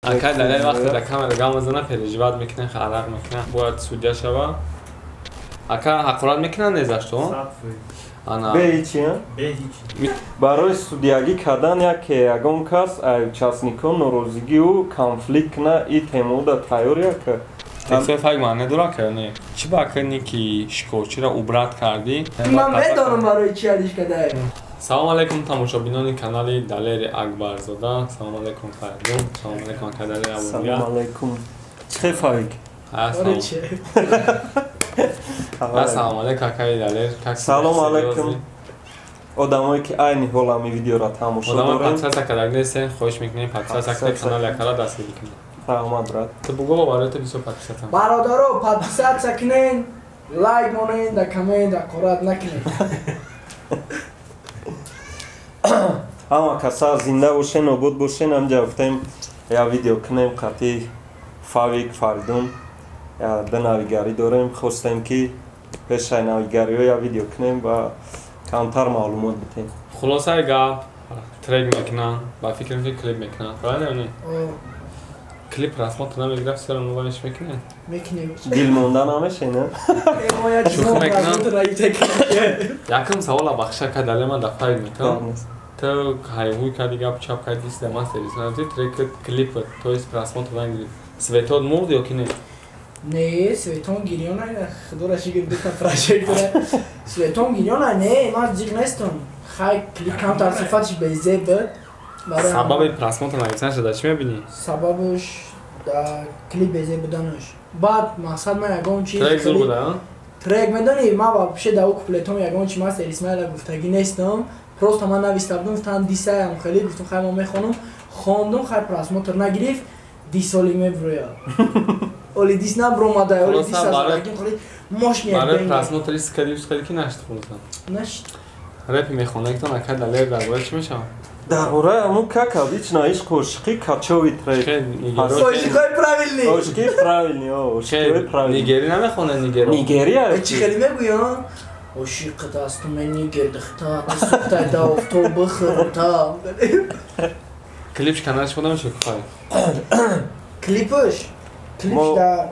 Акай дар вақте дар камера гап мезана, переживать мекунад, арақ мекунад, бояд судья шава. Ака, ҳақорат мекунад, не за что? Ана. Бе ҳичи, а? Бе ҳичи. Барои судьягӣ кардан яке ягон кас участникон норозигию конфликт кна, и темода тайёр яка. Тексои фак маъне дора ка не? Чӣ ба кани ки шикорчиро убрать кардӣ? Ман медонам, барои чи алиш кадаем. Салом алейкум, тамошобинони канали Далери Акбарзода. Салом алейкум, Фаридун. Салом алейкум, ака Далери Абудия. Салом алейкум. Чӣ, Фавик? Барои чи? Салом алейкум, акаи Далер. Как? Салом алейкум. Одамое ки айни ҳол ҳами видеоро тамошо Одамои дорем. подписаться кардаг нестен, хоҳиш мекунем, подписаться кунед канали акара, дастгирӣ кунед. Раҳмат, брат. Ту бугӯ, барои ту бисёр подписаться. Бародаро, подписаться кунен, лайк монен, да коммент ҳақорат накунен. Ҳама каса зинда бошен, обод бошен. Ҳамҷа гуфтем, я видео кунем қатъи Фавик, Фаридун. Я ду навигарӣ дорем, хостем ки пешаи навигариҳо я видео кунем ва камтар маълумот битем. Хулосаи гап, трек мекунанд, ба фикрам ки клип мекунанд. Правильно не? О. Клип просмотр намегирад, все равно вайш мекунед. Мекунем. Дилмонда намешен, а? Мо як Шӯхӣ мекунам. просмотр нагирифта. Якум савола бахша ка Далер, ман дар файл метавам. Ту ҳайвуй кардӣ, гап чап кардӣ, да ман сервис надодӣ, трек, клип, то есть просмотр нагирифт. Светот мурд ё ки не? Не, светон гирёна, худора шукр, дута прожектора. Светон гирёна, не, ман зиқ нестам. Хай, клип камтар сифатиш безеб буд. Барои Сабаби просмотр нагирифтан шуда чӣ мебинӣ? Сабабаш да клип безеб буданаш. Баъд мақсад ман ягон чиз Трек зур буда, а? Трек, медонӣ, ман вообще да ӯ куплетом ягон чи ман Исмаила гуфтагӣ нестам. Просто ман нависта будам, гуфтам дисаям хеле, гуфтам хай, ман мехонам, хондум, хай, просмотр нагирифт, дис оли меброя. Оли дис набромада, оли дис Хулоса, аз хеле мощный. Барои просмотр риск кардӣ, ус кардӣ ки нашд хулоса. Нашд. Репи мехонагитон, ака Далер, дар бораи чӣ мешавад? Дар бораи ҳамун как обычно ишқу ошиқӣ, качови трек. Хел нигеро. Ошиқои правильный. Ошиқи правильный, о, ошиқиҳои правильный. Нигерӣ намехонад, нигеро. Нигерия. Чӣ хеле мегӯям? Ошиқат асту мен нигер дихта, ту сухтай да офтоб бихӯрта. Клипш каналш худа мешавад куфай. Клипш? Клипш да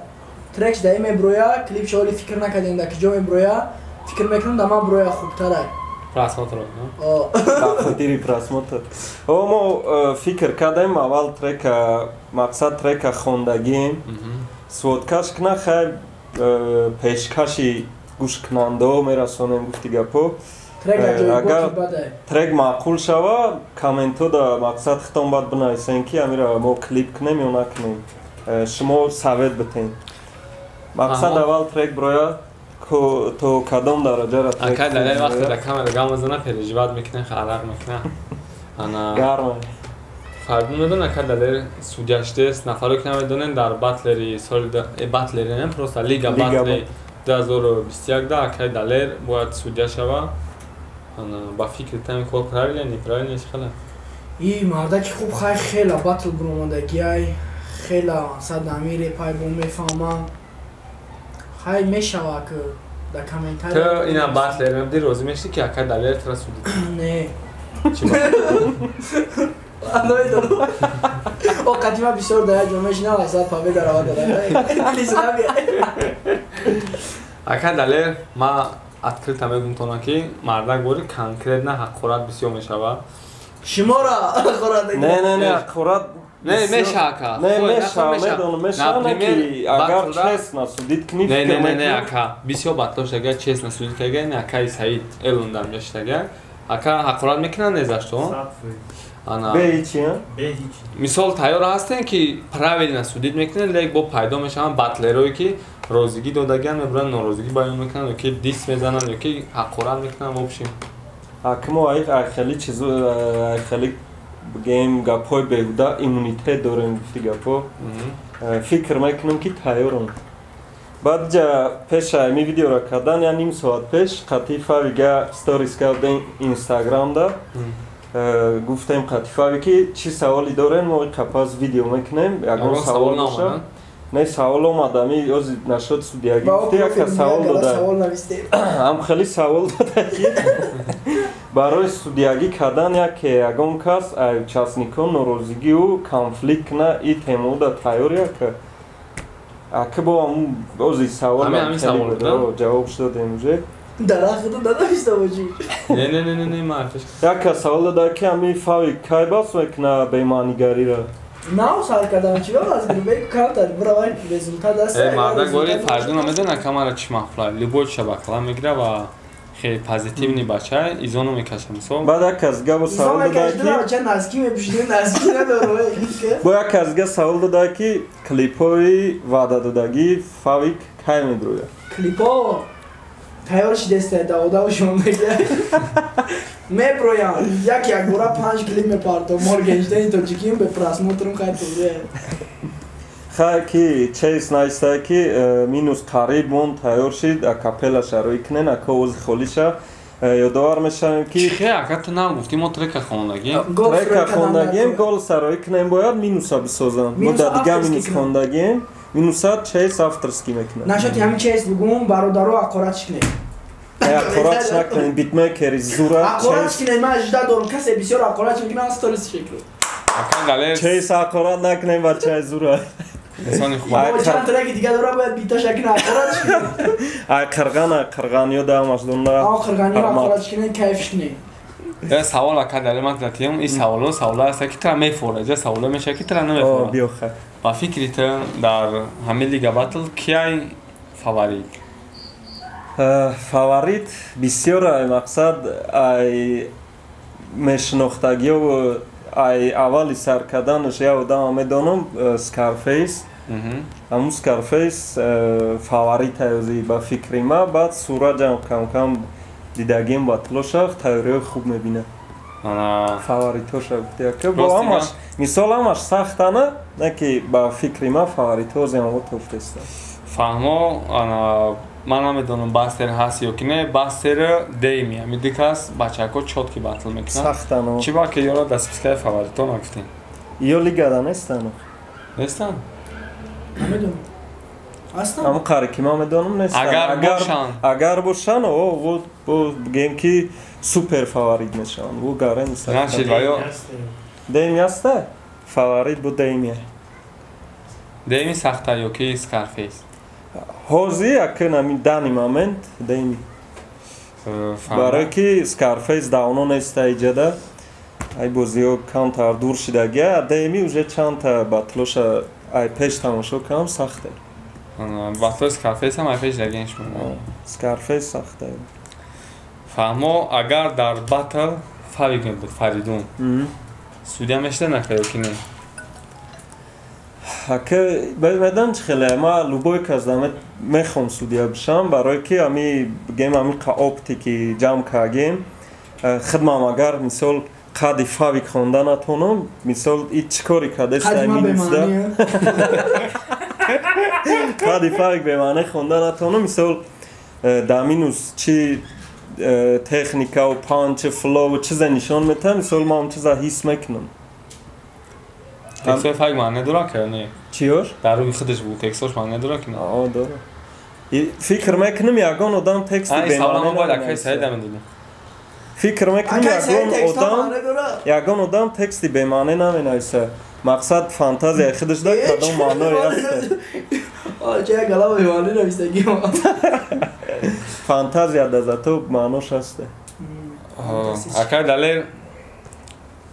трекш да меброя, клипш оли фикр накардем да киҷо меброя. Фикр мекунам, да ман броя хубтарай. Просмотр, но? О. Ба хотири просмотр. О, мо фикр кардем, аввал трека, мақсад трека хондагием. Сводкаш кна, хай, пешкаши гӯшкунандаҳо мерасонем, гуфти гапо. Трек да ҷойгоҳи Агар бадай. трек маъқул шава, комментҳо да мақсад хитон бад бинависем, ки амира мо клип кунем ё накунем. Шумо совет битем. Мақсад аввал трек броя, то кадом дараҷара трек Ака Далер хуб вақте броя. дар камера гап мезана, переживать мекунад, арақ мекунад. Ана. Гарм. Фаридун медонад, ака Далер судья шудест, нафаре ки намедонед, дар батлери соли батлери не, просто лига Лига батли 2021 да акаи Далер бояд судья шава. Ана, ба фикри тами кор правильно, неправильно, чӣ хела? И мардаки хуб, хай, хела батл буромадагиай, хела сад ами репай бо мефаҳмам. Хай, мешава ки да комментарий. Ту ина батлер мебуди, розӣ мешудӣ ки акаи Далер тура судит? Не. Чӣ ба? Намедонам. О, қадима бисёр да як ҷо мешинам, асад победа рава дорад. Лис набия. Ака Далер, ма открыто мегӯм тона, ки мардак бори конкретно ҳақорат бисёр мешавад. Шуморо ҳақорат. Не, не, не, ҳақорат Не, меша, ака. Не, Хой, меша, нахой, меша. медонам, меша, не Например, ки агар батлда- честно судить кунӣ, Не, фикр не, не, не, мекунам. ака. Бисёр батлош ага честно судить кага, не, акаи Саид Элундан мешитага. Ака, ҳақорат мекунанд, не за что? 100%. Ана. Бе ҳичи, а? Бе ҳичи. Мисол, тайёр ҳастем ки правильно судить мекунед, лек бо пайдо мешаванд батлерое ки розигӣ додагиан, мебуранд, норозигӣ баён мекунанд, ё ки дис мезананд, ё ки ҳақорат мекунанд, в общем. Аки мо ай хеле чизо, ай хеле бигем гапҳои беҳуда иммунитет дорем, гуфти гапҳо. Фикр мекунам, ки тайёрам. Баъд ҷа пеша ами видеоро кардан, я ним соат пеш қатъи Фавига сторис кардем Инстаграмда. Гуфтем қатъи Фави, ки чӣ саволе дорем, мо қапас видео мекунем, ягон Ягон савол савол боша. наомад? Не, савол омад, ами ози нашуд судьягӣ Ба гуфти, яка савол дода. Савол навистем. Ҳам хеле савол дода, ки Барои судиягӣ кардан яке ягон кас ай участникон норозигию конфликт кна и темода тайёр яка. Аки бо ҳамун ози савол ҷавоб додем уже. Дарахту нанависта бошӣ. Не, не, не, не, не, ман Яка савол дада ки ҳами фави кай бас мекуна бемаънигариро? Нав сар кардам, чӣ аз гурбе камтар биравай результат аст. Мардак вори Фаридун намедона камара чӣ махфла. Любой шабакала мегира ва хеле позитивный бача, изону мекаша мисол. Баъд як казга бо савол дада ки бача назки мепӯшиди, назки надорад. Бо як казга савол дада ки клипҳои ваъдадодагии Фавик кай медрояд? Клипҳо тайёр шидеста даводаво шумо мегӯяд. Меброям, як якбора 5 клип мепартом. Моргенштерни тоҷиким бе просмотрум хай туре. Хай ки чейс наиста ки минус қариб мон тайёр шид, акапелла шароӣ кунен, ака овози холиша. Ёдовар мешавем ки Чихе, ака ту нагуфтӣ мо трека хондагим? Трека хондагим, гол сароӣ кунем бояд минуса бисозам. Мо дар дига минус хондагим. Минуса чейс авторский мекунад. Нашоти ҳамин чейс бугум, бародаро ақоратш кунед. Ақоратш накунед, битмейкери зура. Ақоратш кунед, ман ажда дорам, касе бисёр ақоратш мекунад, ман сторис шекру. Чейс ақорат накунед, бачаи зура. Инсони хуб. Чанд треки дига дора, бояд биташа кунад, ақоратш кунед. Ай қирған, ай қирғаниё даамаш донна. А қирғаниё ақоратш кунед, кайфш кунед. Я савол ака дар ман датиям, ин саволо саволо аст ки тра мефора, ҷа саволо меша ки тра намефора. Биё хай. Ба фикри ту дар ҳамин лига батл кияй фаворит? Фаворит бисёр ай мақсад ай мешинохтагиё ай аввали сар карданаш я одама медонам Скарфейс. Ҳамун Скарфейс фаворит ай ба фикри ма, баъд Сураҷам кам-кам дидагим батлоша тайёриҳои хуб мебинад. Фаворитоша гуфтия бо ҳамаш мисол ҳамаш сахтана, не ки ба фикри ма фаворитҳо зиёнво тофтеста. Фаҳмо, ман намедонам бастер ҳаст ё ки не, бастер дейми ҳами ду кас бачако чотки батл мекунанд. Сахтано. Чӣ ба ки ёро дар спискаи фаворитҳо нагуфтем? Ё лигада нестанд? Нестанд? Намедонам. Ҳастанд? Ҳамон қари ки ман медонам нестанд. Агар бошанд. Агар бошанд, о, бигем ки супер фаворит мешаванд. Бу гарен сахт. Нашид ва ё Дейми ҳаста? Фаворит бу Дейми. Дейми сахта ё ки Скарфейс? Ҳозир акн ҳамин данный момент Дейми. Барое ки Скарфейс давно неста иҷада. Ай бозиҳо камтар дур шидагия, Дейми уже чандта батлоша ай пеш тамошо кардам сахте. Батлои Скарфейс ҳам ай пеш дагин шумо. Скарфейс сахте. Фаҳмо, агар дар батл Фавик мебуд, Фаридун. Судья мешида накард ё ки не? Ака медонам чӣ хеле, ман любой кас мехоҳам судья бишам, барое ки ҳами бигем ҳами оптики ҷамъ кардем, хидмам агар мисол қади Фавик хонда натонам, мисол и чӣ коре кардест минусда? Қади Фавик бемаъне хонда натонам, мисол дар минус чӣ техникаву панч, флоу чизе нишон метаҳам, мисол ман он чиза ҳис мекунам. Текстҳои Фавик маъне дорад ки не? Чиёш? Дар рӯи худаш буд, текстҳош маъне дорад ки не? О, дорад. Фикр мекунам ягон одам тексти бемаъне бояд акаи Саида медодам. Фикр мекунам ягон одам тексти бемаъне наменависа. Мақсад фантазияи худаш да кадом маъное ҳаст. Ча галава бемаъне нависагӣ. Фантазия да зато маънош ҳаст. Акаи Далер,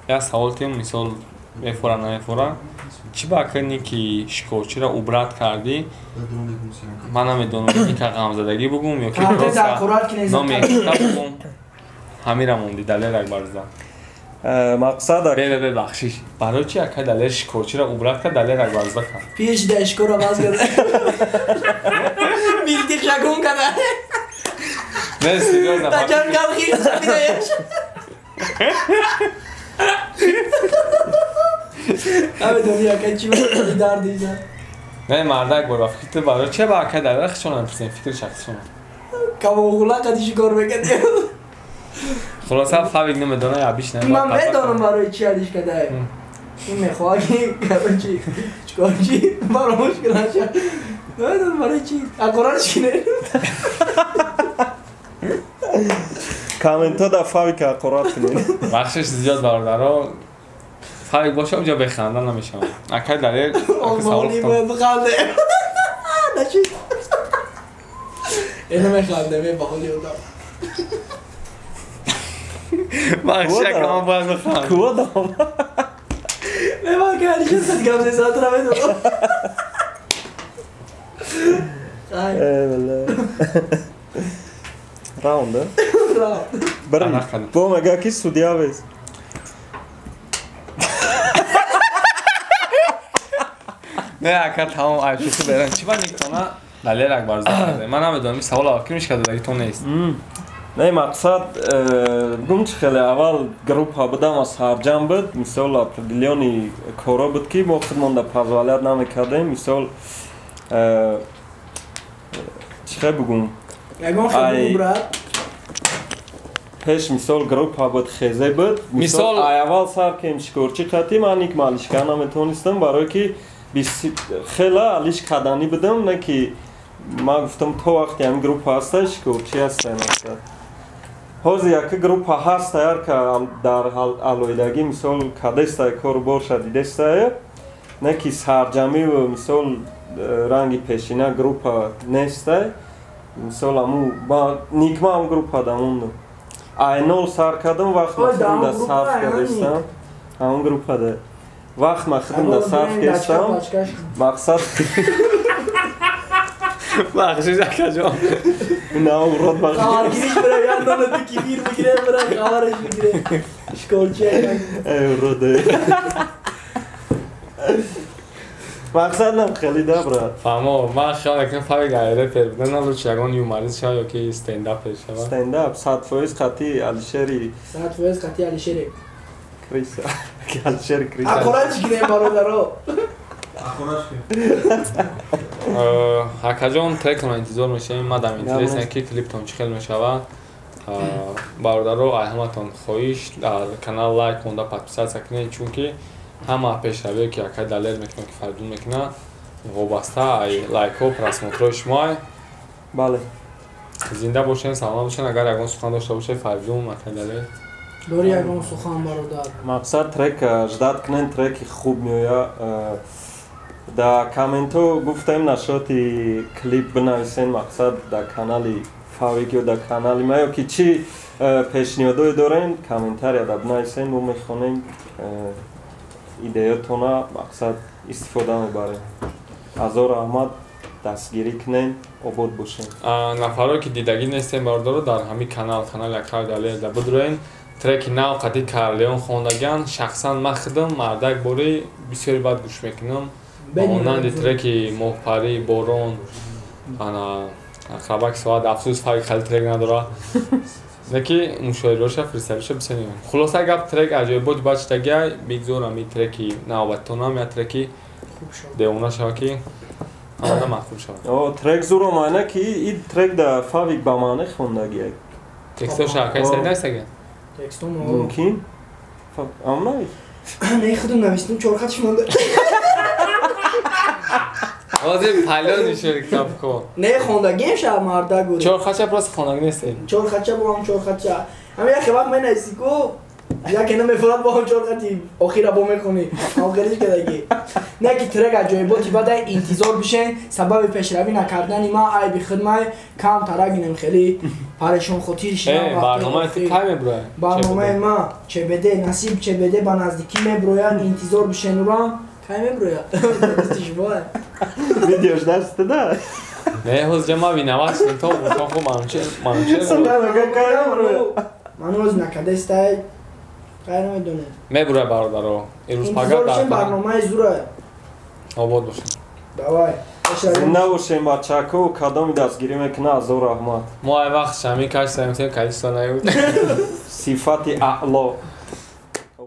як савол тем, мисол мефора намефора. Чӣ ба акни ки шикорчиро убрат кардӣ? Ман намедонам ника ғамзадагӣ бугум ё ки номи бугум. Ҳамира монди Далер Акбарза. Мақсад бе бахшиш. Барои чи акай Далер шикорчиро убрат кард, Далер Акбарза кард? Пеш да шикорро баз кард. Билтиқ шакун карда. Не, серьёзно. Тачан галхи шабидаеш. Намедонӣ акай чӣ дардида. Не, мардак бор, ба фикри ту барои чи ба акай Далер хишон напурсем, фикри шахсишон. Камоғула қади шикор мекард. Хулоса Фавик намедонад, абиш не. Ман медонам барои чи алиш кардае. Ин мехоҳад ки короче чикор чи фаромӯш кунад. Намедонам барои чи. Ақоратш кине. Комментҳо да Фавика ҳақорат кунед. Бахшиш зиёд бародаро. Фавик боша уҷа беханда намешавам. Акай Далер савол биханде. Нашид. Э намеханде, ме баҳоли одам. Бахшиш ака ман бояд бихандам. Кудам? Не ман ки Алишер сад гап зесад намедонам. Э бала. Раунд, да? Раунд. Бо мега ки судья вес. Не ака тамом айшухи беран. Чӣ ба никтона Далер Акбарзода карда? Ман намедонам ин савол аввал ки мишка додагитон нест. Не мақсад гум чи хеле аввал группа будам аз сарҷам буд, мисол определённый коро буд ки мо худмон да позволять намекардем, мисол чӣ хел бугум? Ягон хел брат. Пеш мисол группа буд, хезе буд. Мисол аввал сар кем шикорчи қатӣ ман ник малишка наметонистам, барое ки хела алиш каданӣ будам, не ки ман гуфтам то вақте ҳамин группа ҳаста шикорчи ҳаста мақсад. Ҳозир яка группа ҳаста ярка дар алоҳидагӣ мисол кадестае кору борша дидестае, не ки сарҷамиву мисол ранги пешина группа нестае. Мисол аму никма ам группа дамондум. Айнол сар кардам, вақт ма худам да сарф кардестам. Ҳамон группа да. Вақт ма худам да сарф кардестам. Мақсад бахшиш акаҷон. На урод бахшиш. Хабаргириш бира, як дона ду кибир бигире, бира хабараш бигире. Шикорчи эй урод. Мақсад нам хеле да брат. Фаҳмо, ман хиёл мекунам Фавик репер буда, на лучше ягон юморист шава ё ки стендапер шава. Стендап 100% қатъи Алишери. 100% қатъи Алишери. Криса. Алишери Криса. Ҳақорат кунем бародаро. Акаҷон трекро интизор мешавем. Мадам интересно ки клиптон чӣ хел мешавад. Бародаро, ай ҳаматон хоҳиш дар канал лайк монда подписаться кунед, чунки ҳама пешравие ки акай Далер мекунад, ки Фаридун мекунад, вобаста ай лайкҳо, просмотрҳои шумо. Бале. Зинда бошед, саломат бошед. Агар ягон сухан дошта бошед, Фаридун, акай Далер. Дори ягон сухан бародар. Мақсад трек ждать кунед, треки хуб меояд. Да комментҳо гуфтаем нашоти клип бинависен, мақсад дар канали Фавик ё дар канали ма ё ки чӣ пешниҳодое дорем, комментария да бинависен, мо мехонем, идеятона мақсад истифода мебарем. Азор раҳмат, дастгирӣ кунем, обод бошем. Нафарое ки дидагӣ нестем бародаро, дар ҳамин канал, канали Акай Далер да бидроен. Треки нав қатъи Карлеон хондаган, шахсан ман худам мардак бори бисёри бад гӯш мекунам. Монанди треки Моҳпарӣ, Борон, ана ақрабаки соат, афсӯс Фавик хеле трек надорад. Не ки мушоҳираҳоша, фристайлоша бисёр мегӯям. Хулоса гап трек аҷоибот бачтагиай, бигзор ҳамин треки навбатонам я треки девона шава ки ҳамада маъқул шавад. О, трек зур омада ки ин трек да Фавик ба маъне хондагиай. Текстоша акай саид нестага? Текстом мумкин? Ам навис? Не, худам навистам, чор хатш монда. Ҳозир палён мешавад китобко. Не, хондагием ша мардак буд. Чор хатша просто хондаги нестед. Чор хатша бо ҳам чор хатша. Ҳамин яке вақт менависӣ ку, яке намефурад бо ҳам чор хати охира бо мехонӣ. Охириш кадаги. Не ки трек аҷоиботи бадай интизор бишен, сабаби пешравӣ накардани ма айби худмай, кам тарагинем хеле парешон хотир шидам. Барномаи ту кай меброяд? Барномаи ма ЧБД, насиб ЧБД ба наздикӣ меброяд, интизор бишен урам. Кай меброяд? Дасти шумо. Видеош дасти да? Не, ҳозир ма виноват шудем, то хуб манучер. Ман ҳозир накадестай. Кай намедонем. Меброяд бародаро. Ирӯз пага дар барномаи зура. Обод бошем. Давай. Зинда бошем бачако, кадоми дастгирӣ мекунад, азор раҳмат. Мо ай вақт шами каш саем, калисо наюд. Сифати аъло.